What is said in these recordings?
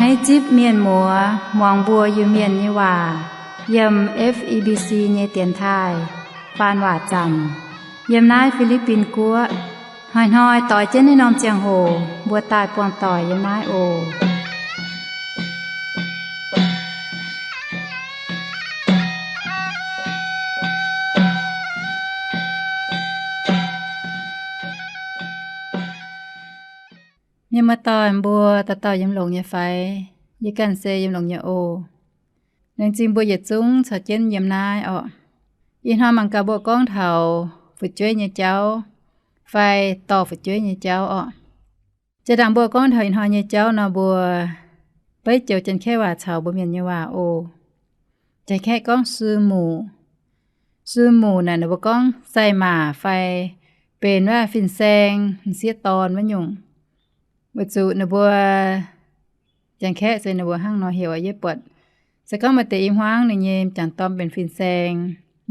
Naaiv zipv mienh muoz muangx mbuo Iu-Mienh nyei waac yiem F E B C nyei dienx taaih faan waac zaamc yiem naaiv Fi^li^bin Guoqv. Hnoi-hnoi doix jienv naaiv norm ziangh hoc mbuo daaih buangh doic yiem naaiv oc. Mienh muoz-doic mbuo dauh dauh yiem longx nyei fai? Yie ganh se yiem longx nyei oc. Laengz zingh mbuo yietc zungv caux jienv yiem naaiv orqc. Ih hnoi mangc gaax mbuo gorngv taux fu'jueiv nyei jauv fai dorh fu'jueiv nyei jauv orqc. Jaa-ndaangc mbuo gorngv taux ih hnoi nyei jauv nor, mbuo beiv joux Janx-Kaeqv waac caux mbuo Mienh nyei waac oc. Janx-Kaeqv gorngv sư muc. Sư muc naaic ninh mbuo gorngv sai-maac fai benx wuov fin-saeng, m'sieqv dorn wuov nyungc. Weic zuqc ninh mbuo Janx-Kaeqv se ninh mbuo hnangv nor heuc. Yie buatc se gorngv maaih deix i hmuangv ninh nyei m'jangc dorn benx fin-saeng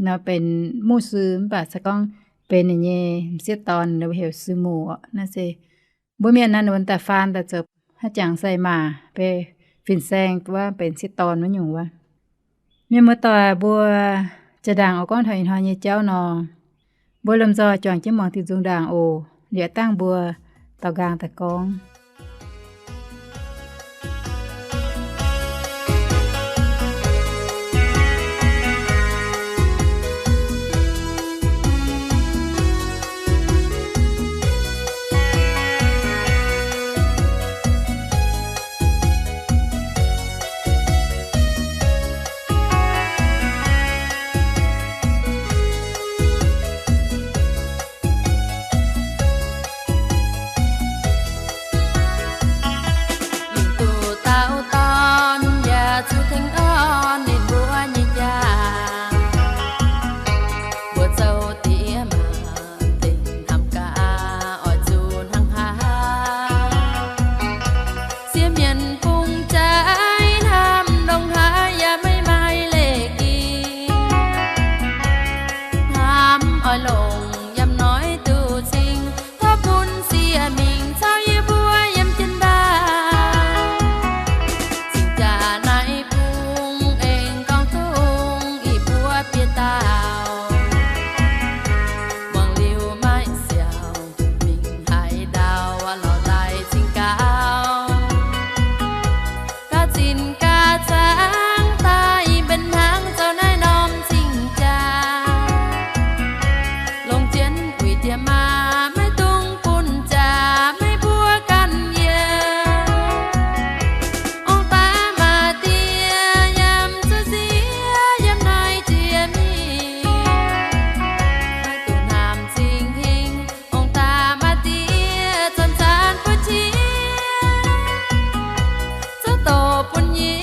nor benx 牧师, mv baac se gorngv benx ninh nyei m'sieqv dorn ninh mbuo heuc sư muc orqc. Naaiv se mbuo Mienh naaiv ninh mbuo daaih faan daaih zoux haaix jangx sai-maac, benx fin-saeng wuov, benx m'sieqv dorn wuov nyungc wuov. Mienh muoz-doic mbuo, jaa-ndaangc oix gorngv taux ih hnoi nyei jauv nor, mbuo lomh nzoih juangc jienv muangx diuh nzung ndaangc oc. Liuz dangh mbuo daaux nqaang daaih gorngv. Mingh duqv dauh dorn yaac zuqc tengx orn ninh mbuo nyei jaa. Mbuo zoux diex maac dingc hnamv gaax oix zuqc hnangv haaix. Siev mienh bung jaaix hnamv ndongc haaix yaac maiv maaih leiz ging. Hnamv oix longc yiem noic duqv cing, tov bun siev mingh caux yie mbuo yiem jienv daaih. Cing-jaa naaiv bung aengx gorngv dongh ih buo bieqc dauh, muangx liuz maiv siauc mingh haaix ndau lorz daaih cing gaux. Gauh zinh gaax zaangc daaih benx hnangv zoux naaiv norm cing-jaa. Longc jienv wuic diex maac maiv dungx bun jaax maiv mbuo ganh yie. Ong-daa maa die yiem zuqc siex yiem naaiv jiex mingh, maiv dungx hnamv cing hingh. Ong-daa maa die zanc-zanc buov qiex, zoux doqc bun yie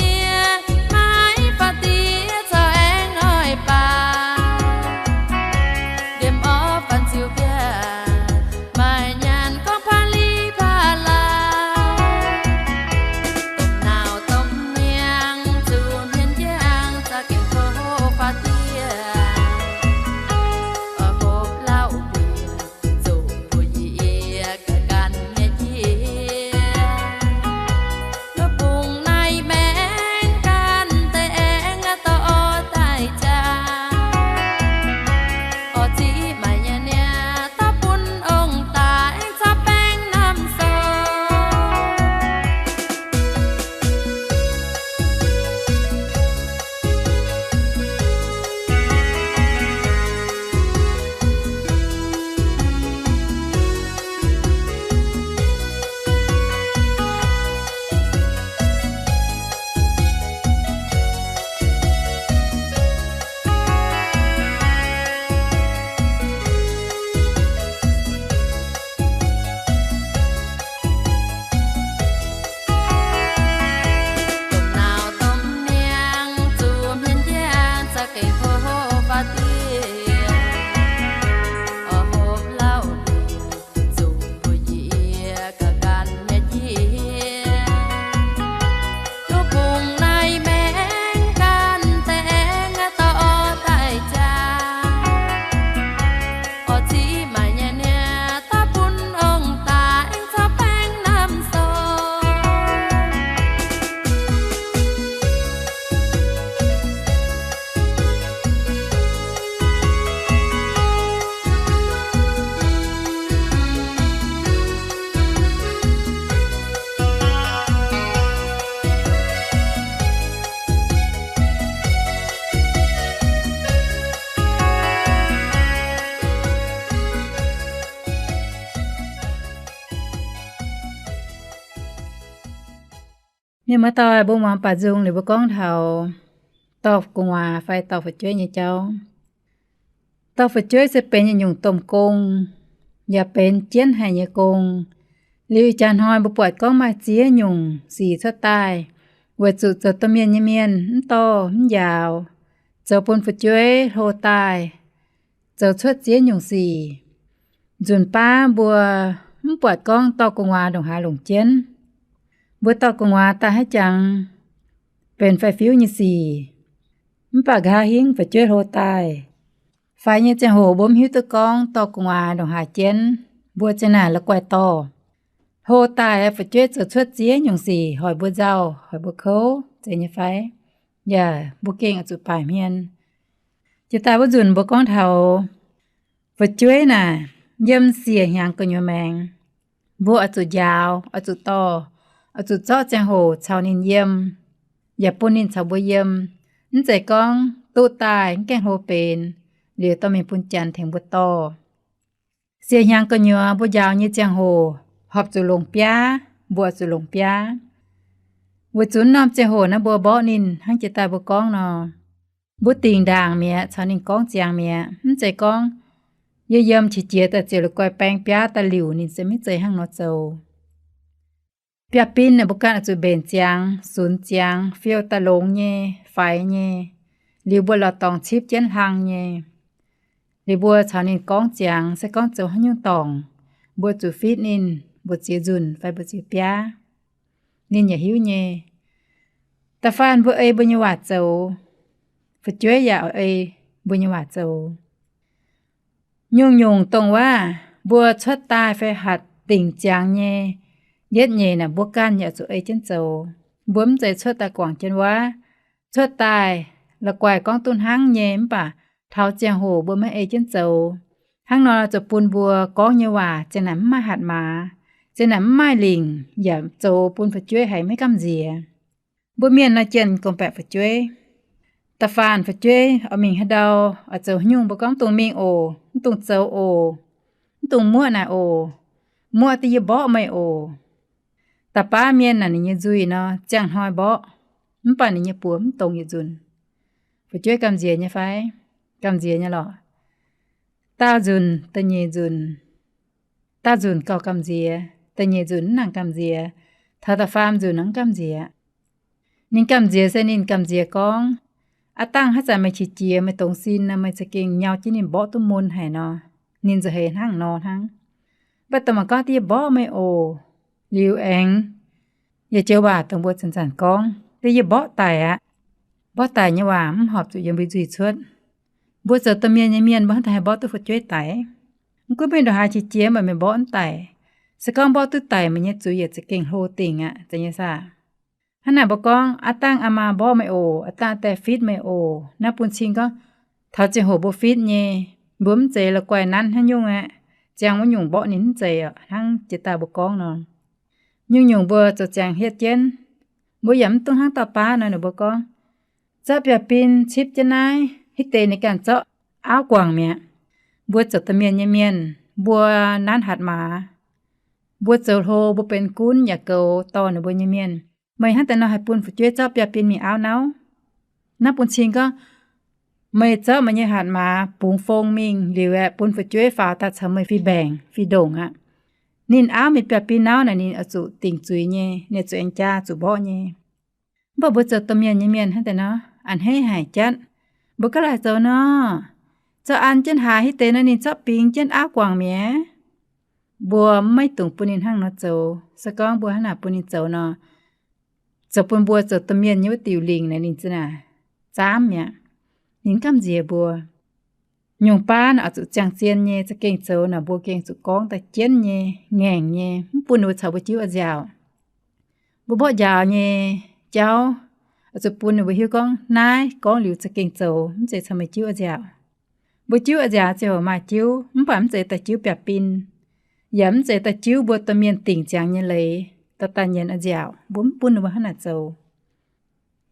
Mienh muoz-doic, mbuo muangx baac nzung liuz mbuo gorngv taux dorh gu'nguaaz fai dorh fu'jueiv nyei jauv. Dorh fu'jueiv se benx yietc nyungc domh gong, yaac benx jienv haic nyei gong. Liuz ih jaax hnoi mbuo buatc gorngv maaih ziex nyungc sic cuotv daaih, weic zuqc zoux domh mienh nyei mienh mv dorh mv njaaux, zoux bun fu'jueiv hlo daaih, zoux cuotv ziex nyungc sic. Nzunc baav mbuo mv buatc gorngv dorh gu'nguaaz ndongc haaix longc jienv. Mbuo dorh gu'nguaaz daaih haiz jangx benx faix-fiuv nyei sic, mv baac nqa'haav hingv fu'jueiv hlo daaih, faix nyei ziangh hoc mbuo mv hiuv duqv gorngv dorh gu'nguaaz ndongc haaix jienv, mbuo ziang naaic la'guaih dorh. Hlo daaih fu'jueiv zoux cuotv ziex nyungc sic hoic mbuo nzauh, hoic mbuo kouv, zeiz nyei fai? Yaac mbuo gengh oix zuqc baaic hmien. Jiex daaih wuov nzunc mbuo gorngv taux fu'jueiv naaic yiem siec hnyangx gu'nyuoz maengx, mbuo oix zuqc njaaux, oix zuqc dorh, oix zuqc zorqv ziangh hoc caux ninh yiem, yaac bun ninh caux mbuo yiem. Mv zeiz gorngv duqv daaih mv gaengh hlo benx liuz dorh mingh bun janx tengx mbuo dorh. Siec hnyangx gu'nyuoz mbuo njaaux nyei ziangh hoc horpc zuqc longc biaav, mbuo oix zuqc longc biaav. Weic zuqc norm ziangh hoc naaiv mbuo mborqv ninh hnangv jiex daaih mbuo gorngv nor, mbuo dingc ndaangc mi'aqv, caux ninh gorngv ziangx mi'aqv. Mv zeiz gorngv yie yiem qiex jiez daaih ziouc la'guaih baeng biaav daaih liuc ninh, se maiv zeiz hnangv nor zoux. Biaav-bin naaic mbuo ganh oix zuqc mbenc ziangx, sunx ziangx, fiou daaih longx nyei, faix nyei, liuz mbuo lorz dorngx cipv jienv hlang nyei. Liuz mbuo caux ninh gorngv ziangx, se gorngv zoux haaix nyungc dorngc, mbuo zuqc fitv ninh mbu'ziex nzunc fai mbu'ziex biaav, ninh yaac hiuv nyei. Da'faanh mbuo ei mbuo nyei waac zoux, fu'jueiv yaac oix ei mbuo nyei waac zoux. Nyungc-nyungc dongh waac mbuo cuotv daaih fai hatc dingc ziangx nyei, yietv nyeic naaic mbuo ganh yaac zuqc ei jienv zoux. Mbuo mv zeiz cuotv daaih guangc jienv wuov, cuotv daaih la'guaih gorngv duqv hnangv nyei mv baac taux ziangh hoc mbuo maiv ei jienv zoux. Hnangv nor ziouc bun mbuo gorngv nyei waac ziang naaic mv maaih hatc maaz, ziang naaic mv maaih lingc, yaac zoux bun fu'jueiv haiz maiv gamh nziex. Mbuo mienh nor jienh gorngv-baeqc fu'jueiv, da'faanh fu'jueiv oix mingh haaix ndau, oix zoux haaix nyungc, mbuo gorngv, mv dungx mingh oc, mv dungx zoux oc, mv dungx muoqv naaic oc, muoqv da'yie mborqv meih oc. Da'baav mienh naaic ninh nyei nzuih nor ziangh hnoi mborqv, mv baac ninh nyei buoz mv dongz yietc nzunc. Fu'jueiv gamh nziex nyei fai? Gamh nziex nyei lorqc. Daauh nzunc da'nyeic nzunc, daauh nzunc gauh gamh nziex, da'nyeic nzunc mv nangc gamh nziex, taux da'faam nzunc mv gamh nziex. Ninh gamh nziex se ninh gamh nziex gorngv, aav dangh haaix zanc meih qiex jiez, meih dongz sin nor, meih za'gengh nyau jienv ninh mborqv duqv mun haic nor, ninh nza'heix hnangv nor hnangv. Mv baac dongh mangc gorngv da'yie mborqv meih oc. Liuz aengx yietc joux waac dongh mbuo zanc-zanc gorngv, da'yie mborqv daic aqv. Mborqv daic nyei waac mv horpc zuqc yiem mbuo nzuih cuotv. Mbuo zoux domh mienh nyei mienh, mbuo hnangv haaix haih mborqv duqv fu'jueiv daic? Mv gunv meih ndongc haaix qiex jiez, mv baac meih mborqv mv daic. Se gorngv mborqv duqv daic, meih nyei zuiz yietc za'gengh hlo dingc aqv, zeiz nyei saah? Hnangv naaic mbuo gorngv, aav dangh aa maa mborqv meih oc, aav dangh diex fitv meih oc, naaiv bun cing gorngv, taux ziangh hoc mbuo fitv nyei, mbuo mv zeiz la'guaih nanv haaix nyungc aqv. Ziangh wuov nyungc mborqv ninh mv zeiz aqv, hnangv jiex daaih mbuo gorngv nor. Nyungc-nyungc mbuo zoux ziangx hietv jienv, mbuo yaac mv dungx hnangv dauh baav nor, ninh mbuo gorngv, zorqv biaav-bin cipv jienv naaiv, hitv deix ninh ganh zorqv auv guangc mi'aqv. Mbuo zoux domh mienh nyei mienh, mbuo nanv hatc maaz, mbuo zoux hlo, mbuo benx gunv yaac goux dorh ninh mbuo nyei mienh. Meih hnangv deix nor haih bun fu'jueiv zorqv biaav-bin mingh auv nauv? Naaiv bun cing gorngv, meih zorqv meih nyei hatc maaz bungx fong mingh liuz aeqv, bun fu'jueiv faaux daaih caux meih fih mbaengc fih ndongc aqv. Ninh auv mingh biaav-bin nauv naaic, ninh oix zuqc dingc zuiz nyei, ninh zuqc aengx jaa zuqc mborqv nyei. Mv baac mbuo zoux domh mienh nyei mienh hnangv deix nor, a'hneiv haic jatv. Mbuo gaav laaic zoux nor, zorqv an jienv haaix hitv deix nor, ninh zorqv bingx jienv auv guangc mi'aqv. Mbuo maiv dungx bun ninh hnangv nor zoux. Se gorngv mbuo hnangv naaic bun ninh zoux nor, zoux bun mbuo zoux domh mienh nyei wuov diuc lingc naaic ninh za'naaic zaamv mi'aqv. Ninh gamh nziex mbuo. Nyungc baav naaic oix zuqc ziangh zien nyei za'gengh zoux naaic, mbuo gengh zuqc gorngv daaih jienv nyei, ngaengc nyei, mv bun ninh mbuo caux mbuo jiuv a'nziaauc. Mbuo mborqv njaaux nyei jauv oix zuqc bun ninh mbuo hiuv gorngv naaiv gorngv liuz za'gengh zoux, mv zeiz caux meih jiuv a'nziaauc. Mbuo jiuv a'nziaauc ziouc maaih jiuv, mv baac mv zeiz daaih jiuv biaav-bin, yaac mv zeiz daaih jiuv mbuo domh mienh dingc ziangx nyei leiz, dorh daaih nyienz a'nziaauc. Mbuo mv bun ninh mbuo hnangv naaic zoux.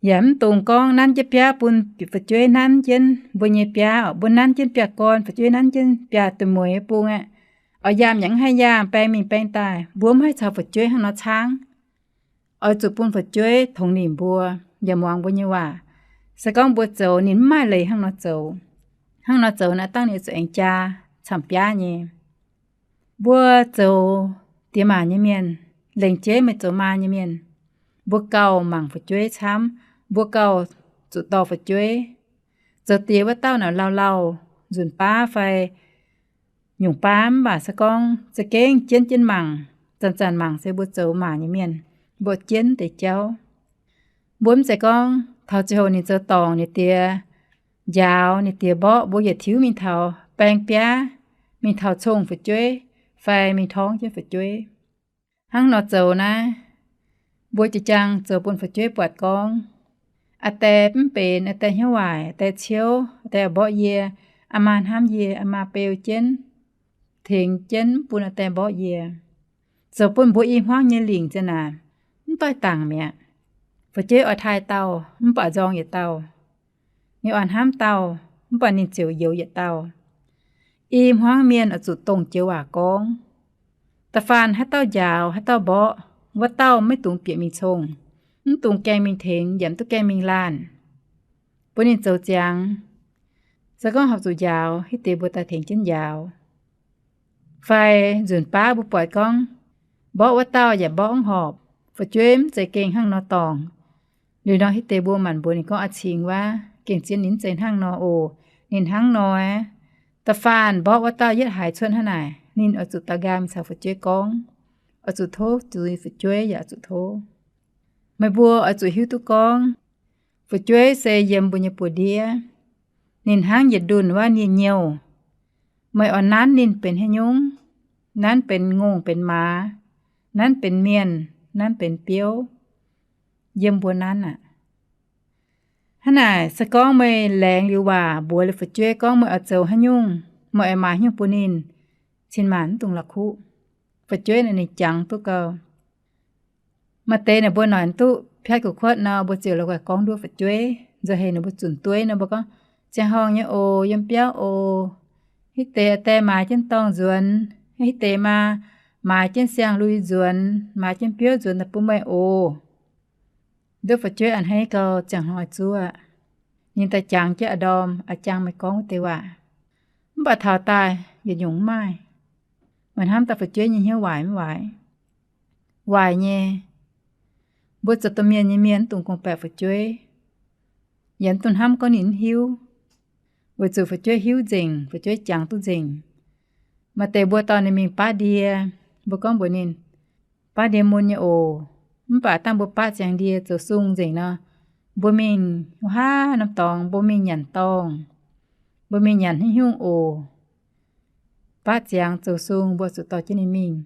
Yaac mv dungx gorngv nanv jienv biaav bun fu'jueiv nanv jienv mbuo nyei biaav, mbuo nanv jienv biaav-gorn, fu'jueiv nanv jienv biaav-duih mueiz bung aqv. Oix yaam yaac mv haih yaam, baeng mingh baeng daaih, mbuo mv haih caux fu'jueiv hnangv nor caangv. oix zuqc bun fu'jueiv tongx nimc mbuo, yaac muangx mbuo nyei waac. Se gorngv mbuo zoux, ninh mv maaih leiz hnangv nor zoux. Hnangv nor zoux naaiv, dangh ninh zuqc aengx jaa camv-biaav nyei. Mbuo zoux diex maac nyei mienh, lengc jeiv meih zoux maa nyei mienh, mbuo gauh mangc fu'jueiv camv, mbuo gauh zuqc dorh fu'jueiv. Zoux diex wuov dauh naaic lauh lauh, nzunc baav fai nyungc baav, mv baac se gorngv za'gengh jienv jienv mangc, zanc-zanc mangc se mbuo zoux maac nyei mienh, mbuo jienv deix jauv. Mbuo mv zeiz gorngv taux ziangh hoc ninh zoux dorngc, ninh diex njaaux, ninh diex mborqv, mbuo yietc tiuv mingh taux baeng biaav, mingh taux cong fu'jueiv, fai mingh torngv jienv fu'jueiv. Hnangv nor zoux naaiv, mbuo jiex jaang zoux bun fu'jueiv buatc gorngv, aa die mv benx, aa die hnyouv waaic, aa die ciouv, aa die mborqv yie, aa maa hnamv yie, aa maa beu jienv, tengx jienv mv bun aa die mborqv yie. Zoux bun mbuo i hmuangv nyei lingc ziang naaic, mv doix dangc mi'aqv. Fu'jueiv oix taaih dauh, mv baac nzorng yietc dauh. Ninh oix hnamv dauh, mv baac ninh ziouc youx yietc dauh. I hmuangv mienh oix zuqc dongh joux waac gorngv. Da'faanh haaix dauh njaaux, haaix dauh mborqv, wuov dauh maiv dungx bieqc mingh cong, mv dungx gaengh mingh tengx, yaac mv duqv gaengh mingh laanh. Bun ninh zoux ziangx. Se gorngv horpc zuqc njaaux, hitv deix mbuo daaih tengx jienv njaaux. Fai nzunc baav mbuo buatc gorngv, mborqv wuov dauh yaac mborqv mv horpc, fu'jueiv mv zeiz gengh hnangv nor dorngc. Liuz nor hitv deix mbuo maanc mbuox ninh gorngv, aa cingx wuov, gengh zien ninh mv zeiz hnangv nor oc. Ninh hnangv nor, da'faanh mborqv wuov dauh yietv haiz cuotv hnangv naaic, ninh oix zuqc daux nqaang mingh caux fu'jueiv gorngv, oix zuqc tov zuiz fu'jueiv yaac oix zuqc tov. Meih mbuo oix zuqc hiuv duqv gorngv, fu'jueiv se yiem mbuo nyei buoz-ndiev. Ninh hnangv yietc ndunh wuov nie-nyouh. Meih oix nanv ninh benx haaix nyungc? Nanv benx ngongh benx maaz, nanv benx mienh, nanv benx biouv, yiem mbuo nanv aqv. Hnangv naaic, se gorngv meih laengz liuz waac mbuox liuz fu'jueiv gorngv meih oix zoux haaix nyungc, meih oix maaiz haaix nyungc bun ninh, cin-maanc mv dungx la'kuqv. Fu'jueiv naaic ninh jangx duqv gau. Maaih deix naaic mbuo noic duqv piatv gu'kuotv nor, mbuo ziouc la'guaih gorngv nduov fu'jueiv. Nzauh heix ninh mbuo zunc dueiv nor, mbuo gorngv, ziangh horngh nyei oc, yiem biauv oc. Hitv deix aa die maaiz jienv dorngh nzuonx, hitv deix maa maaiz jienv siang-lui nzuonx, maaiz jienv biouv nzuonx daaih bun meih oc. Nduov fu'jueiv a'hneiv gau ziangh hnoi zuov, ninh daaih jangx jienv a'ndorm a'jang meih gorngv wuov deix waac. Mv baac taux daaih yietc nyungc mv maaih. Meih hnamv daaih fu'jueiv nyei hnyouv waaic mv waaic? Waaic nyei. Mbuo zoux domh mienh nyei mienh mv dungx gorngv-baeqc fu'jueiv, yaac mv dungx hnamv gorngv ninh mv hiuv, weic zuqc fu'jueiv hiuv nzengc, fu'jueiv jangx duqv nzengc. Maaih deix mbuo dorh ninh mingh baav ndie, mbuo gorngv mbuox ninh, baav ndie mun nyei oc. Mv baac dangh mbuo baav ziangx ndie zoux sung nzengc nor, mbuo mingh wuov haav norm dorngx, mbuo mingh nyanc dorngh, mbuo mingh nyanc haaix nyungc oc. Baav ziangx zoux sung mbuo zuqc dorh jienv ninh mingh.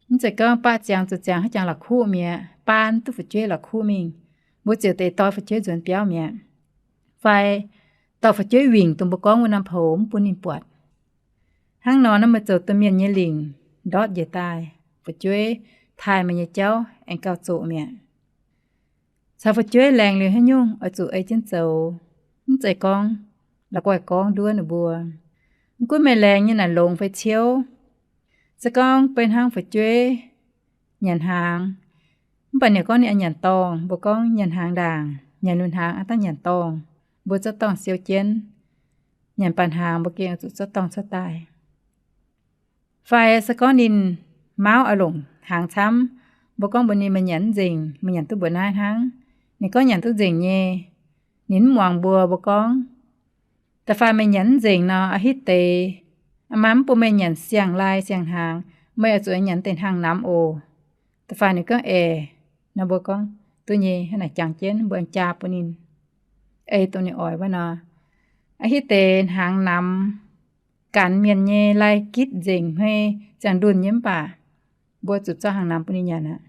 Mv zeiz gorngv baav ziangx zoux ziangx haaix jangx la'kuqv mi'aqv, baan duqv fu'jueiv la'kuqv mingh, mbuo ziouc deix dorh fu'jueiv nzuonx biauv mi'aqv. Fai dorh fu'jueiv wingc dongh mbuo gorngv wuov norm poux mv bun ninh buatc. Hnangv nor naaiv meih zoux domh mienh nyei lingc ndortv njiec daaih, fu'jueiv taaih meih nyei jauv aengx gauh zoqc mi'aqv. Caux fu'jueiv laengz liuz haaix nyungc oix zuqc ei jienv zoux. Mv zeiz gorngv la'guaih gorngv nduov ninh mbuo. Mv gunv meih laengz nyei naaic longx fai ciouv, se gorngv beiv hnangv fu'jueiv nyanc hnaangx, mv baac ninh gorngv ninh oix nyanc dorngh, mbuo gorngv nyanc hnaangx ndaangc, nyanc lunx hnaangx aqv dangh nyanc dorngh, mbuo zorqv dorngh siou jienv. Nyanc baac hnaangx mbuo gengh oix zuqc zorqv dorngh cuotv daaih. Fai se gorngv ninh mauv oix longc hnaangx camv, mbuo gorngv mbuox ninh meih nyanc mv nzengc, meih nyanc duqv mbuoqc naaiv hnangv. Ninh gorngv nyanc duqv nzengc nyei. Ninh mv muangx mbuo, mbuo gorngv, da'faanh meih nyanc mv nzengc nor, aa hitv deix maa mv bun meih nyanc siang-lai siang-hnaangx, meih oix zuqc nyanc deix hnaangx namx oc. Da'faanh ninh gorngv eix nor, mbuo gorngv duqv nyei, hnangv naaic jangx jienv mbuo aengx jaa bun ninh, ei dongh ninh oix wuov nor. Aa hitv deix hnaangx namx, ganh mienh nyei lai gitv nzengc hmei, ziangh ndunh nyei mv baac mbuo zuqc zorqv hnaangx namx bun ninh nyanc aqv.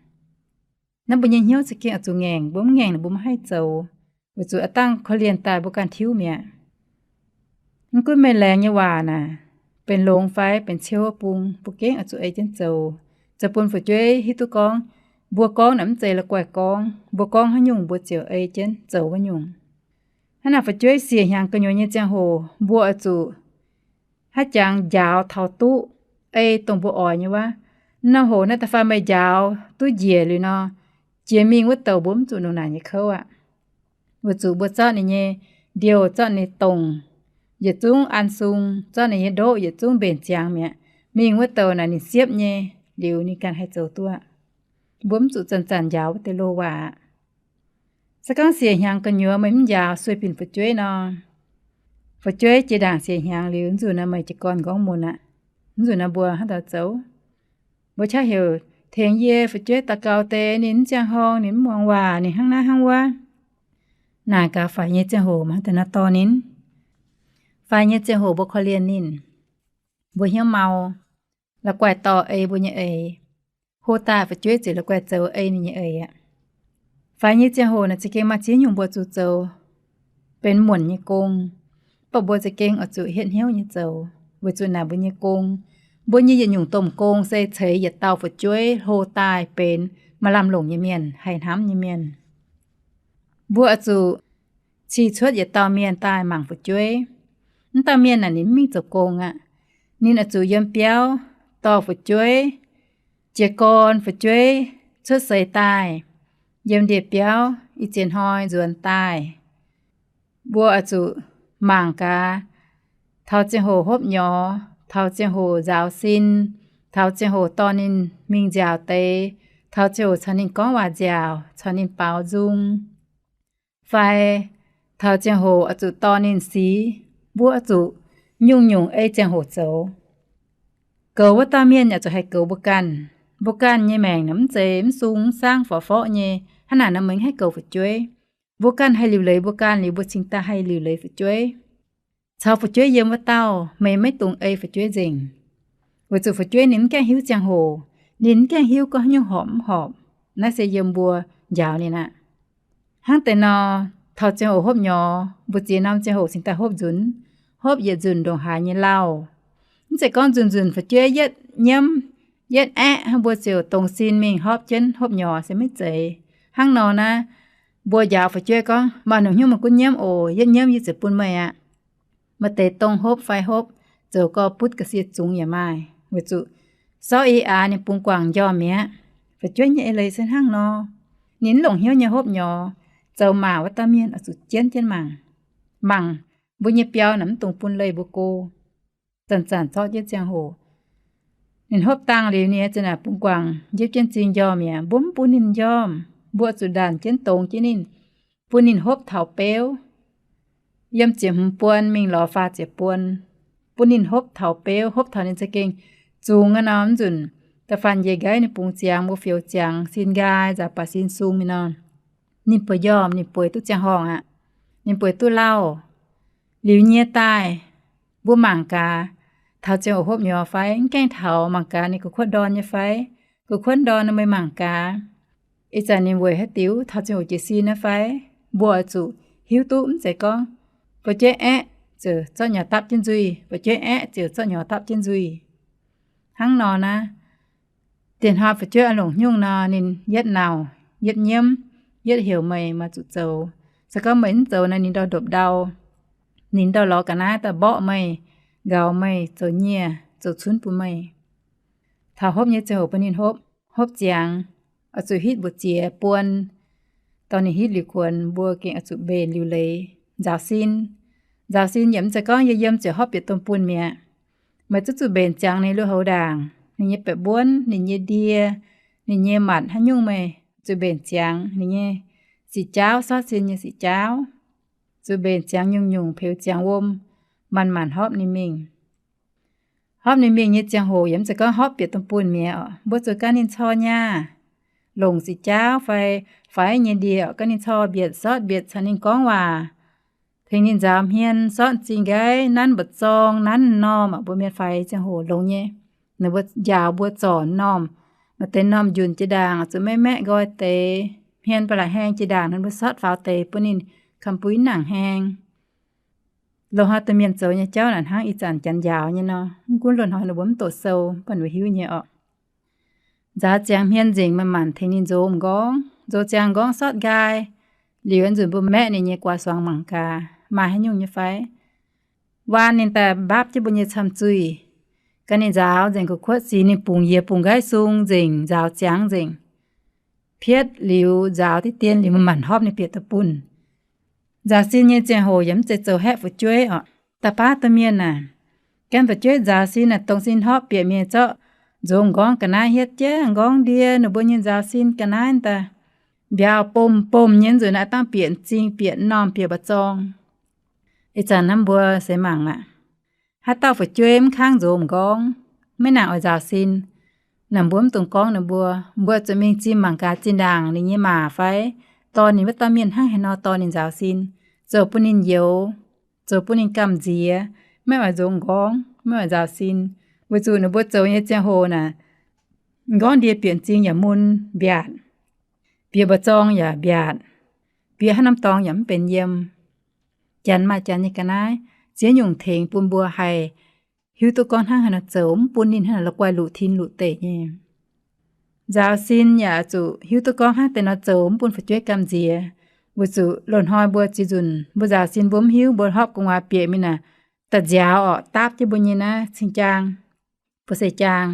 Naaiv mbuo nyei hnyouv za'gengh oix zuqc ngaengc, mbuo mv ngaengc naaic mbuo maiv haih zoux, weic zuqc aa dangh korv-lienh daaih mbuo ganh tiuv mi'aqv. Mv gunv meih laengz nyei waac naaic benx longx fai benx ciouv bung, mbuo gengh oix zuqc ei jienv zoux, zoux bun fu'jueiv hiuv duqv gorngv mbuo gorngv naaic mv zeiz la'guaih gorngv, mbuo gorngv haaix nyungc mbuo ziouc ei jienv zoux wuov nyungc. Hnangv naaic fu'jueiv siec hnyangx gu'nyuoz nyei ziangh hoc mbuo oix zuqc haaix jangx njaaux taux duqv ei dongh mbuo oix nyei wuov. Naaiv hoc naaiv da'faanh meih njaaux duqv njiec liuz nor, Jiex mingh wuov douc mbuo mv zuqc longc naaic nyei kouv aqv. Weic zuqc mbuo zorqv ninh nyei ndiouh, zorqv ninh dongh, yietc zungv an sung, zorqv ninh nyei ndoqv yietc zungv mbenc ziangx mi'aqv. Mingh wuov douc naaic ninh siepv nyei, liuz ninh ganh haih zoux duqv. Mbuo mv zuqc zanc-zanc njaaux wuov deix loz-waac aqv. Se gorngv siec hnyangx gu'nyuoz meih mv njaaux sueih binc fu'jueiv nor, fu'jueiv jiex ndaangc siec hnyangx liuz, nzunc naaiv meih jiez gorn nqorngv mun aqv. Nzunc naaiv mbuo hnangv daaih zoux, mbuo qaqv heuc tengx yie fu'jueiv daux gaux deix, ninh mv ziangh horngh, ninh mv muangx waac, ninh hnangv naaiv hnangv wuov. Naaic gaax faix nyei ziangh hoc mangc deix nor dorh ninh. Faix nyei ziangh hoc mbuo korv-lienh ninh, mbuo hnyouv mau, la'guaih dorh ei mbuo nyei eix, hlo daaih fu'jueiv ziouc la'guaih zoux ei ninh nyei eix aqv. Faix nyei ziangh hoc naaic za'gengh maaih ziex nyungc mbuo zuqc zoux benx muonc nyei gong, baac mbuo za'gengh oix zuqc hietv hnyouv nyei zoux, weic zuqc naaic mbuo nyei gong, mbuo nyei yietc nyungc domh gong se ceix yietc dauh fu'jueiv hlo daaih benx maaih lamh longc nyei mienh, haih hnamv nyei mienh. Mbuo oix zuqc cih cuotv yietc dauh mienh daaih mangc fu'jueiv. Mv dauh mienh naaic ninh mv mingh zoux gong aqv. Ninh oix zuqc yiem biauv dorh fu'jueiv, jiez gorn fu'jueiv cuotv seix daaih, yiem ndie-biauv ih ziex hnoi nzuonx daaih. Mbuo oix zuqc mangc gaax, taux ziangh hoc hopv nyorx, taux ziangh hoc nzaaux sin, taux ziangh hoc dorh ninh mingh nziaaux deix, taux ziangh hoc caux ninh gorngv waac nziaauc, caux ninh baaux nzung, fai taux ziangh hoc oix zuqc dorh ninh sic. Mbuo oix zuqc nyungc-nyungc ei ziangh hoc zoux. Goux wuov dauh mienh yaac zuqc haih goux mbuo ganh. Mbuo ganh nyei maengc naaic mv zeiz mv sung mv saangv forv-forv nyei, hnangv naaic nor meih mv haih goux fu'jueiv. Mbuo ganh haih liuc leiz mbuo ganh liuz, mbuo cingx daaih haih liuc leiz fu'jueiv. Caux fu'jueiv yiem wuov dauh, meih maiv dungx ei fu'jueiv nzengc, weic zuqc fu'jueiv ninh mv gaengh hiuv ziangh hoc, ninh mv gaengh hiuv gorngv haaix nyungc horpc mv horpc. Naaiv se yiem mbuo njaaux ninh aqv. Hnangv deix nor, taux ziangh hoc hopv nyorx, mbu'ziex norm ziangh hoc cingx daaih hopv nzunc, hopv yietc nzunc ndongc haaix nyei lauh. Mv zeiz gorngv nzunc-nzunc fu'jueiv yietv nyiemv, yietv aeqv, mbuo ziouc dongz sin mingh hopv jienv hopv nyorx se maiv zeiz. Hnangv nor naaiv, mbuo njaaux fu'jueiv gorngv, maaih longc hnyouv meih gunv nyiemv oc, yietv nyiemv yie ziouc bun meih aqv. Maaih deix dongh hopv fai hopv, zoux gorx-butv ga'sie zungx yaac maaih, weic zuqc sortv i aax ninh bungx guangc njormh mi'aqv. Fu'jueiv nyei eix leiz se hnangv nor. Ninh mv longc hnyouv nyei hopv nyorx, zoux maac wuov dauh mienh oix zuqc jienv jienv mangc. Mangc mbuo nyei biauv naaic mv dungx bun leih mbuo go. Zanc-zanc zorqv jienv ziangh hoc, ninh hopv dangh liuz ninh za'naaic bungx guangc njiepv jienv zingh njormh mi'aqv. Mbuo mv bun ninh njormh, mbuo zuqc ndaanc jienv dongz jienv ninh, bun ninh hopv taux beuv. Yiem ziepc hmz buon mingh lorz faah ziepc buon, bun ninh hopv taux beuv, hopv taux ninh za'gengh zungx aqv nor, mv nzunc da'faanh njiec nqaiv ninh bungx ziangx, mbuo fioux ziangx, sin nqaai, nzaaux baac sin sung mingh nor, ninh bueix njormh, ninh bueix duqv ziangh horngh aqv. Ninh bueix duqv lauh. Liuz nyie daaih, mbuo mangc gaax, taux ziangh hoc hopv nyorx fai mv gaengh taux, mangc gaax ninh gu'kuotv ndorn nyei fai. Gu'kuotv ndorn nor meih mangc gaax, ih zanc ninh weic haaix diuc taux ziangh hoc jiez sin naaiv fai. Mbuo oix zuqc hiuv duqv, mv zeiz gorngv fu'jueiv aeqv ziouc zorqv nyorx dapv jienv nzuih, fu'jueiv aeqv ziouc zorqv nyorx dapv jienv nzuih. Hnangv nor naaiv, diex hnoi fu'jueiv oix longc hnyungv nor, ninh yietv nauc, yietv nyiemv, yietv heuc meih, meih zuqc zoux. Se gorngv meih mv zoux nor, ninh ndau ndopv-ndau, ninh ndau lorz ga'naaiv daaih mborqv meih, nqaaux meih, zoux nyieh, zoux cunv bun meih. Taux hopv nyei ziangh hoc bun ninh hopv, hopv ziangx, oix zuqc hitv mbu'ziex buon. Dorh ninh hitv liuz kuonx, mbuo gengh oix zuqc mbenc liuc leiz nzaaux sin. Nzaaux sin yaac mv zeiz gorngv yie yiem ziouc hopv bieqc domh bunh mi'aqv. Meih zuqc zuqc mbenc ziangx ninh lui-houx ndaangc, ninh nyei baeqc mbuonv, ninh nyei ndie, ninh nyei matc haaix nyungc meih zuqc mbenc ziangx, ninh nyei siqc jaauv, sortv sin nyei siqc jaauv. Zuqc mbenc ziangx nyungc-nyungc, peux ziangx wuom, manc-manc hopv ninh mingh. Hopv ninh mingh nyei ziangh hoc yaac mv zeiz gorngv hopv bieqc domh bunh mi'aqv. Mbuo zuqc gan ninh cor nyaah, longc siqc jaauv fai faix nyei ndie-orqc gan ninh cor mbietc, sortv mbietc, caux ninh gorngv waac, tengx ninh nzaaux hmien, sortv zingh nqaiv, nanv mba'zorng, nanv m'normh aqv. Mbuo mienh faix ziangh hoc longx nyei. Ninh mbuo njaaux mbuo zorc m'normh, maaih deix m'normh njunc jiex ndaangc zuqc maeqv-maeqv nqoi deix, hmien ba'laqc haeng jiex ndaangc, ninh mbuo sortv faaux deix bun ninh, kamx buix nangc haeng. Loz-hnoi domh mienh zoux nyei jauv naaic hnangv ih zanc janx njaaux nyei nor. Mv gunv loz-hnoi ninh mbuo mv doqc sou, mv baac mbuo hiuv nyei orqc. Nzaaux ziangx hmien nzengc, manc-manc tengx ninh nzox m'nqorngv, nzox ziangx m'nqorngv sortv nqaai. Liuz nzunc mbuo maeqv ninh nyei guaax suangx mangc gaax maaih haaix nyungc nyei fai. Waan ninh daaih mbaapv jienv mbuo nyei camh zuih, gan ninh nzaaux nzengc, gu'kuotv sic ninh bungx yiez bungx nqaiv sung nzengc, nzaaux ziangx nzengc. pietv liuz nzaaux diqv dien liuz, manc-manc hopv ninh bieqc daaih bun. Nzaaux sin nyei ziangh hoc yaac mv zeiz zoux haeqv fu'jueiv orqc. Da'baav domh mienh naaic, gan fu'jueiv nzaaux sin naaic, dongh sin hopv bieqc mingh zorqv nzongx nqorngv ga'naaiv hietv jienv nqorngv ndie ninh mbuo nyei nzaaux sin ga'naaiv daaih, mbiauz bomh-bomh nyei nzunc naaic, dangh bieqc m'zing, bieqc m'normh, bieqc mba'zorng. Ih zanc naaiv mbuo seix mangc aqv. Haaix dauh fu'jueiv mv kangv nzongx nqorngv, maiv nangc oix nzaaux sin, naaic mbuo mv dungx gorngv ninh mbuo. Mbuo zuqc mingh zinh mangc gaax zinh ndaangc ninh nyei maa fai dorh ninh wuov dauh mienh hnangv haaix nor dorh ninh nzaaux sin, zoux bun ninh youx, zoux bun ninh gamh nziex, maiv oix nzongx nqorngv, maiv oix nzaaux sin. Weic zuqc ninh mbuo zoux nyei ziangh hoc naaic, nqorngv ndie bieqc m'zing yaac mun mbiaatc, bieqc mba'zorng yaac mbiaatc, bieqc haaix norm dorngx yaac mv benx yiem. Janx maaih janx nyei ga'naaiv, ziex nyungc tengx bun mbuo haih hiuv duqv gorngv hnangv haaix nor zoux, mv bun ninh hnangv naaic la'guaih luqc tin luqc deic nyei. Nzaaux sin yaac zuqc hiuv duqv gorngv hnangv deix nor zoux, mv bun fu'jueiv gamh nziex. Weic zuqc loz-hnoi mbuo ziex nzunc mbuo nzaaux sin mbuo mv hiuv, mbuo hopv gu'nguaaz bieqc mingh naaic, da'nziaaux orqc, daapv jienv mbuo nyei naaiv cing-jaang, buoz-seix jaang,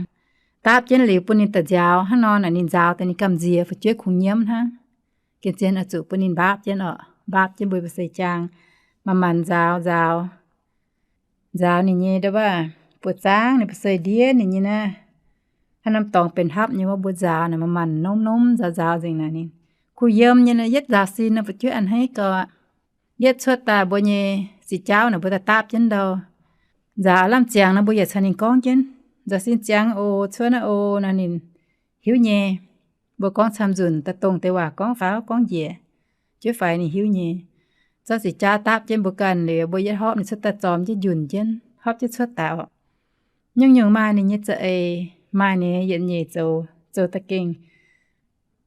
daapv jienv liuz bun ninh da'nziaaux hnangv nor naaic, ninh nzaaux daaih ninh gamh nziex, fu'jueiv kungx nyiemv hnangv. Gengh zien oix zuqc bun ninh mbaapv jienv orqc, mbaapv jienv mbuo buoz-seix jaang, manc-manc nzaaux nzaaux. Nzaaux ninh nyei ndau wuov buoz-zaangv, ninh buoz-seix ndiev ninh nyei naaiv, haaix norm dorngx benx hapv nyei wuov, mbuo nzaaux naaic manc-manc nomv-nomv nzaaux nzaaux nzengc naaic ninh kuh yiem nyei naaic. Yietv nzaaux sin nor fu'jueiv a'hneiv gau aqv. Yietv cuotv daaih mbuo nyei siqc jaauv naaic mbuo daaih daapv jienv ndau. Nzaaux lamh ziangx nor mbuo yaac caux ninh gorngv jienv, nzaaux sin ziangx oc, cuotv naaiv oc nor ninh hiuv nyei. Mbuo gorngv camv nzunc daaih dongh deix waac gorngv faaux gorngv njiec, jueiv faix ninh hiuv nyei. Zorqv siqc jaauv daapv jienv mbuo ganh liuz, mbuo yietv hopv ninh cuotv daaih zormx jienv njunc jienv, hopv jienv cuotv daaih orqc. Nyungc-nyungc maaih ninh nyei za'eix, maaih ninh nyei yietc nyeic zoux, zoux da'gengh.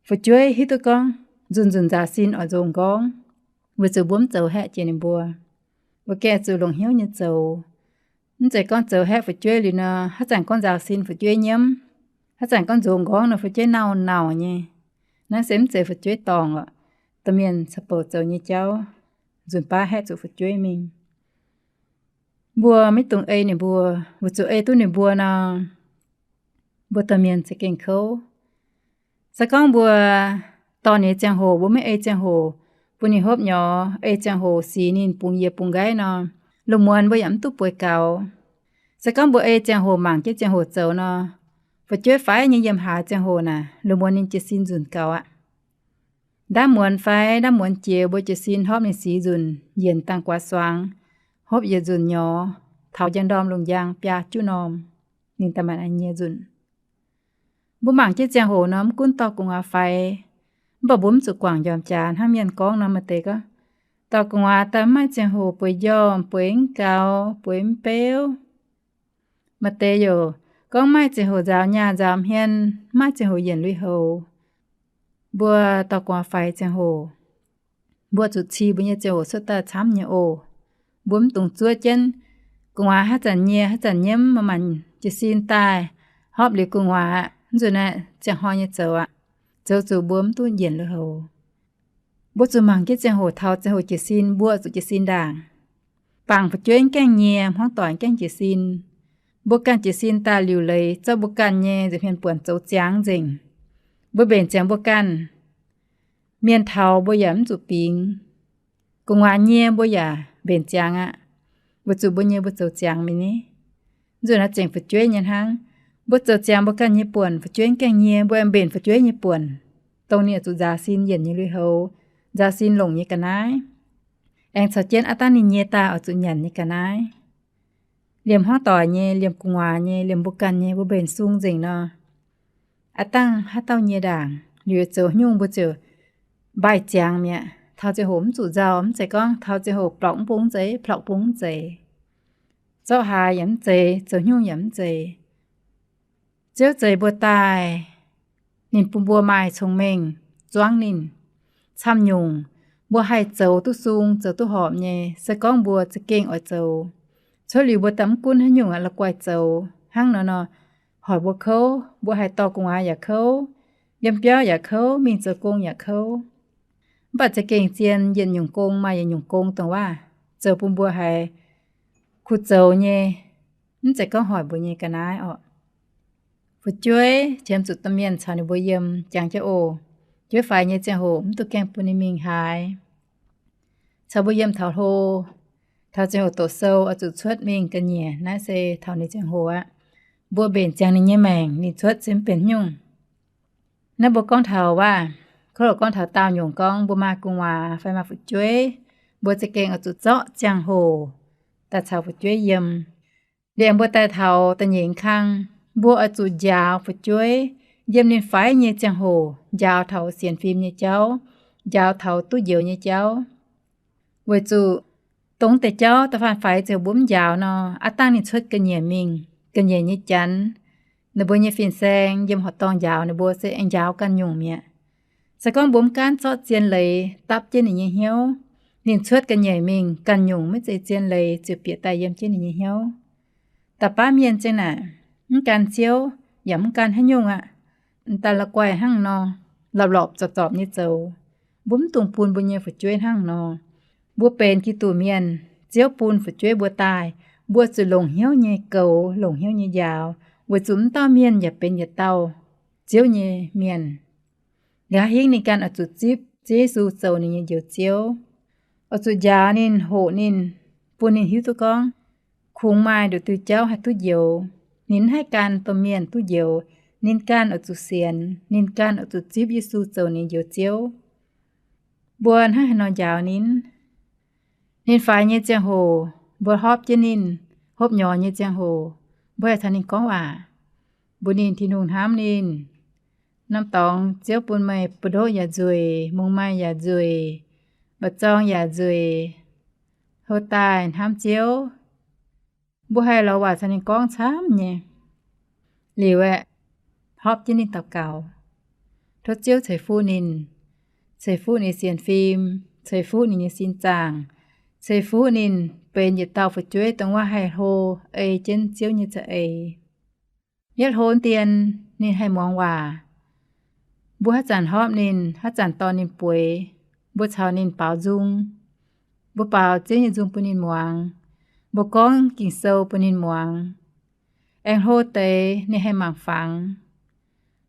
Fu'jueiv hiuv duqv gorngv nzunc-nzunc nzaaux sin oix nzongc nqorngv, weic zuqc mbuo mv zoux haeqv jiex ninh mbuo. Mbuo gengh zuqc longc hnyouv nyei zoux. Mv zeiz gorngv zoux haeqv fu'jueiv liuz nor, haaix zanc gorngv nzaaux sin fu'jueiv nyiemv, haaix zanc gorngv nzongc nqorngv nor fu'jueiv nauc-nauc nyei. Naaiv se mv zeiz fu'jueiv dorngc oc. Domh mienh caux bouc zoux nyei jauv nzunc baav haeqv zuqc fu'jueiv mingh. Mbuo maiv dungx ei ninh mbuo. Weic zuqc ei duqv ninh mbuo nor, mbuo domh mienh za'gengh kouv. Se gorngv mbuo dorh ninh nyei ziangh hoc mbuo maiv ei ziangh hoc bun ninh hopv nyorx, ei ziangh hoc sic ninh bungx yiez bungx nqaiv nor, lungh muonz mbuo yaac mv duqv bueix gaux. Se gorngv mbuo ei ziangh hoc mangc jienv ziangh hoc zoux nor, fu'jueiv faix nyei yiem haaix ziangh hoc naaic, lungh muonz ninh jiez sin nzunc gaux aqv. Ndaamv muonz fai ndaamv muonz jiex mbuo jiez sin hopv ninh sic nzunc, yienc dangh guaax suangx, hopv yietc nzunc nyorx, taux njang ndorm lungh njang biaa juqv norm, ninh daaih maaih nyie nzunc. Mbuo mangc jienv ziangh hoc nor, mv gunv dorh gu'nguaaz faix, mv baac mbuo mv zuqc guangc njormh jaax hnangv mienh gorngv nor. Maaih deix gorngv, dorh gu'nguaaz daaih mv maaih ziangh hoc bueix njormh, bueix mv gaux, bueix mv beuv. Maaih deix youc gorngv maaih ziangh hoc nzaaux nyaah nzaaux hmien, maaih ziangh hoc yienc lui-houx. Mbuo dorh gu'nguaaz faix ziangh hoc, mbuo zuqc cih mbuo nyei ziangh hoc cuotv daaih camv nyei oc. Mbuo mv dungx zuov jienv gu'nguaaz haaix zanc nyie haaix zanc nyiemv, manc-manc jiez sin daaih, hopv liuz gu'nguaaz, mv zuqc naaiv ziangh hnoi nyei zoux aqv. Zoux zuqc mbuo mv duqv njienc lui-houx. Mbuo zuqc mangc jienv ziangh hoc taux ziangh hoc jiez sin, mbuo zuqc jiez sin ndaangc. Bangc fu'jueiv mv gaengh nyie, hmuangv doic mv gaengh jiez sin. Mbuo ganh jiez sin daaih liuc leiz zorqv mbuo ganh nyei nza'hmien buonc zoux ziangx nzengc. Mbuo mbenc ziangx mbuo ganh. Mienh taux mbuo yaac mv zuqc bingx. Gu'nguaaz nyie mbuo yaac mbenc ziangx aqv, weic zuqc mbuo nyei mbuo zoux ziangx mingh ni. Mv zuqc naaiv zengc fu'jueiv nyei hnangv. Mbuo zoux ziangx mbuo ganh nyei buonc, fu'jueiv mv gaengh nyie, mbuo aengx mbenc fu'jueiv nyei buonc, dongh ninh oix zuqc nzaaux sin yienc nyei lui-houx, nzaaux sin longc nyei ga'naaiv, aengx caux jienv aav dangh ninh nyie daaih oix zuqc nyanc nyei ga'naaiv. Liemh hmuangv doic nyei, liemh gu'nguaaz nyei, liemh mbuo ganh nyei, mbuo mbenc sung nzengc nor, aav dangh haaix dauh nyie ndaangc, liuz zoux nyungc mbuo ziouc mbaih ziangx mi'aqv. Taux ziangh hoc mv zuqc nzauh, mv zeiz gorngv taux ziangh hoc blorqc mv bung mv zeiz, plorqc bung mv zeiz, zorqv haaix yaac mv zeiz, zoux nyungc yaac mv zeiz. Ziouv zeix mbuo daaih, ninh bun mbuo maaih cong-mengh zuangv ninh. Camv nyungc, mbuo haih zoux duqv sung, zoux duqv horpc nyei, se gorngv mbuo za'gengh oix zoux. Cuotv liuz mbuo daaih mv gunv haaix nyungc aqv, la'guaih zoux hnangv nor nor, hoic mbuo kouv, mbuo haih dorh gu'nguaaz yaac kouv, yiem biauv yaac kouv, mingh zoux gong yaac kouv. Mv baac za'gengh zien, yietc nyungc gong maaih yietc nyungc gong dongh waac zoux bun mbuo haiz kuh zoux nyei, mv zeiz gorngv hoic mbuo nyei ga'naaiv orqc. Fu'jueiv qiemx zuqc domh mienh caux ninh mbuo yiem, jangx jienv oc. Fu'jueiv faix nyei ziangh hoc mv duqv gaengh bun ninh mingh haaix. Caux mbuo yiem taux hlo, taux ziangh hoc doqc sou oix zuqc cuotv mingh ga'nyiec, naaiv se taux ninh ziangh hoc aqv. Mbuo mbenc ziangx ninh nyei maengc, ninh cuotv se mv benx nyungc. Naaiv mbuo gorngv taux waac, kov loc gorngv taux daauh nyungc gorngv mbuo maaih gu'nguaaz fai maaih fu'jueiv, mbuo za'gengh oix zuqc zorqv ziangh hoc daaih caux fu'jueiv yiem. Liemh mbuo daaih taux da'nyeic kang, mbuo oix zuqc njaaux fu'jueiv yiem ninh faix nyei ziangh hoc, njaaux taux sienx fim nyei jauv, njaaux taux duqv njoux nyei jauv. Weic zuqc dongh deix jauv da'faanh faix ziouc mbuo mv njaaux nor, aav dangh ninh cuotv ga'nyiec mingh, ga'nyiec nyei janx, ninh mbuo nyei fin-saeng yiem horqc dorngh njaaux ninh mbuo se aengx njaaux ganh nyungc mi'aqv. Se gorngv mbuo mv gaanv zorqv zien leiz dapv jienv ninh nyei hnyouv, ninh cuotv ga'nyiec mingh ganh nyungc maiv zeiz zien leiz ziouc bieqc daaih yiem jienv ninh nyei hnyouv. Da'faanh mienh za'gengh naaic, mv gan Ziouv yaac mv gan haaix nyungc aqv, daaih la'guaih hnangv nor, lorpc-lorpc zorpc-zorpc nyei zoux. Mbuo mv dungx bun mbuo nyei fu'jueiv hnangv nor. Mbuo benx Giduc mienh, Ziouv bun fu'jueiv mbuo daaih, mbuo zuqc longc hnyouv nyei goux, longc hnyouv nyei njaaux, weic zuqc mv dauh mienh yaac benx yietc dauh Ziouv nyei mienh. Nqa'haav hingv ninh ganh oix zuqc zipv Ziouv Yesu zoux ninh nyei Njoux Ziouv, oix zuqc njaaux ninh, hoqc ninh, bun ninh hiuv duqv gorngv kungx maaih nduqc diuh jauv haih duqv njoux. Ninh mv haih gan domh mienh duqv njoux. Ninh ganh oix zuqc sienx, ninh ganh oix zuqc zipv Yesu zoux ninh Njoux Ziouv. Mbuo hnangv haaix nor njaaux ninh? Ninh faix nyei ziangh hoc, mbuo hopv jienv ninh, hopv nyorx nyei ziangh hoc, mbuo haih caux ninh gorngv waac, mbuox ninh Tin-Hungh hnamv ninh. Norm dorngx Ziouv bun meih buoz-ndoqv yaac nzueic, mungz maaih yaac nzueic, mba'zorng yaac nzueic, hlo daaih hnamv Ziouv. Mbuo haih lorz waac caux ninh gorngv camv nyei. Liuz aeqv, hopv jienv ninh daux gaux, tov Ziouv ceix fuqv ninh, ceix fuqv ninh sienx fim, ceix fuqv ninh nyei sin zaangc, ceix fuqv ninh benx yietc dauh fu'jueiv dongh wuov haih hlo ei jienv Ziouv nyei za'eix. Yietv hlo dien ninh haih muangx waac. Mbuo haaix zanc hopv ninh, haaix zanc dorh ninh bueix, mbuo caux ninh baaux nzung. Mbuo baaux Ziouv nyei nzung bun ninh muangx. Mbuo gorngv Ging-Sou bun ninh muangx. Aengx hlo deix ninh haih mangc fangx.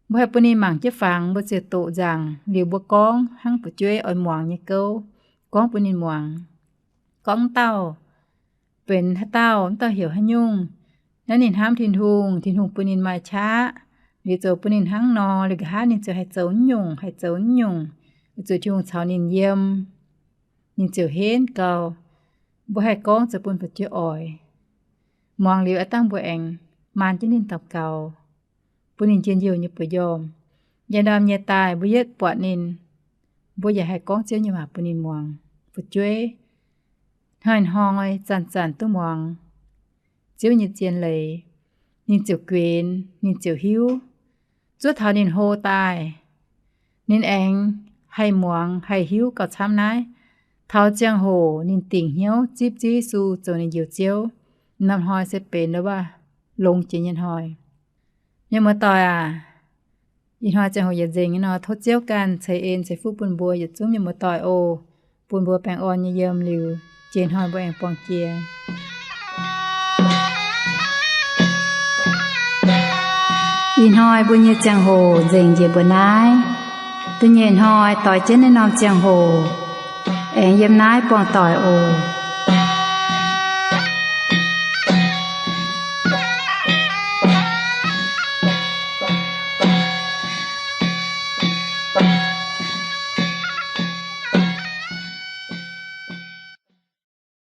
Mbuo haih bun ninh mangc jienv fangx, mbuo ziouc doqc nzaangc liuz mbuo gorngv hnangv fu'jueiv oix muangx nyei gouv, gorngv bun ninh muangx. Gorngv dauh benx haaix dauh, mv dauh heuc haaix nyungc. Naaiv ninh hnamv Tin-Hungh, Tin-Hungh bun ninh maaih qaqv, liuz zoux bun ninh hnangv nor, liuz nqa'haav ninh ziouc haih zoux nyungc, haih zoux nyungc, zuqc Tin-Hungh caux ninh yiem, ninh ziouc henv gau. Mbuo haih gorngv zoux bun fu'jueiv oix. Muangx liuz aav dangh mbuo aengx maan jienv ninh daux gaux, bun ninh njien-youh nyei buoz-njormh. Njang ndorm nyei daaih mbuo yietv buatc ninh, mbuo yaac haih gorngv Ziouv nyei waac bun ninh muangx. Fu'jueiv hnoi-hnoi zanc-zanc duqv muangx Ziouv nyei zien leiz, ninh ziouc guenx, ninh ziouc hiuv. Zuov taux ninh hlo daaih, ninh aengx haih muangx, haih hiuv gauh camv naaiv. Taux ziangh hoc ninh dingc hnyouv zipv Ziouv Yesu zoux ninh njoux Ziouv, norm hnoi se benx wuov longx jiex nyei hnoi. Mienh muoz-doic aac, ih hnoi ziangh hoc yietc nzengc nyei nor, tov Ziouv ganh ceix en ceix fuqv bun mbuo yietc zungv mienh muoz-doic oc. Bun mbuo baengh orn nyei yiem liuz, jiex hnoi mbuo aengx buangh jiex. Ih hnoi mbuo nyei ziangh hoc nzengc njiec mbuo naaiv. Da'nyeic hnoi doix jienv naaiv norm ziangh hoc, aengx yiem naaiv buangh doic oc.